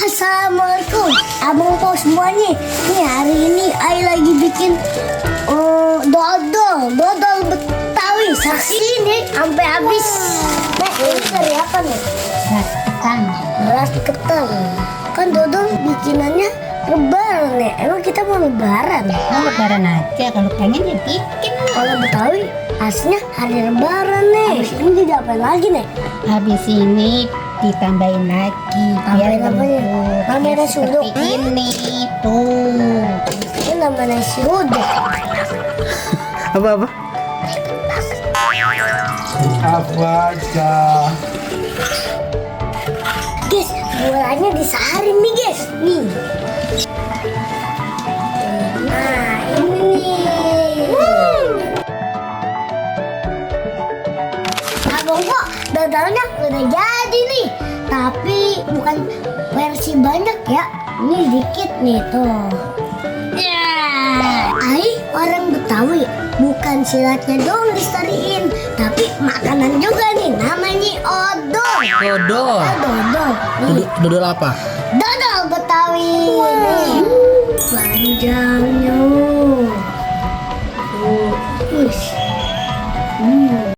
Assalamualaikum abang po semuanya. Nih hari ini Ai lagi bikin dodol Betawi. Saksiin nih sampai habis. Nah ini dari apa nih? Beras ketan. Kan dodol bikinannya lebaran ya. Emang kita mau lebaran? Mau lebaran aja, kalau pengen ya bikin. Kalau Betawi aslinya hari lebaran nih. Habis ini diapain lagi nih? Habis ini ditambahin lagi biar Tambahin apa ya? lembut. Tambahin Ya, nasi uduk. seperti ini tuh. Ini namanya nasi uduk. Apa? Apa aja? Guys, bolanya disaring nih guys. Nih. Nah ini nih. Abang kok dodolnya udah jadi nih. Tapi bukan versi banyak ya. Ini dikit nih tuh. Ya, Ai orang Betawi bukan silatnya dong lestariin, tapi makanan juga nih namanya odol. Dodol. Dodol. Nih, Dodol apa? dodol Betawi. Nih.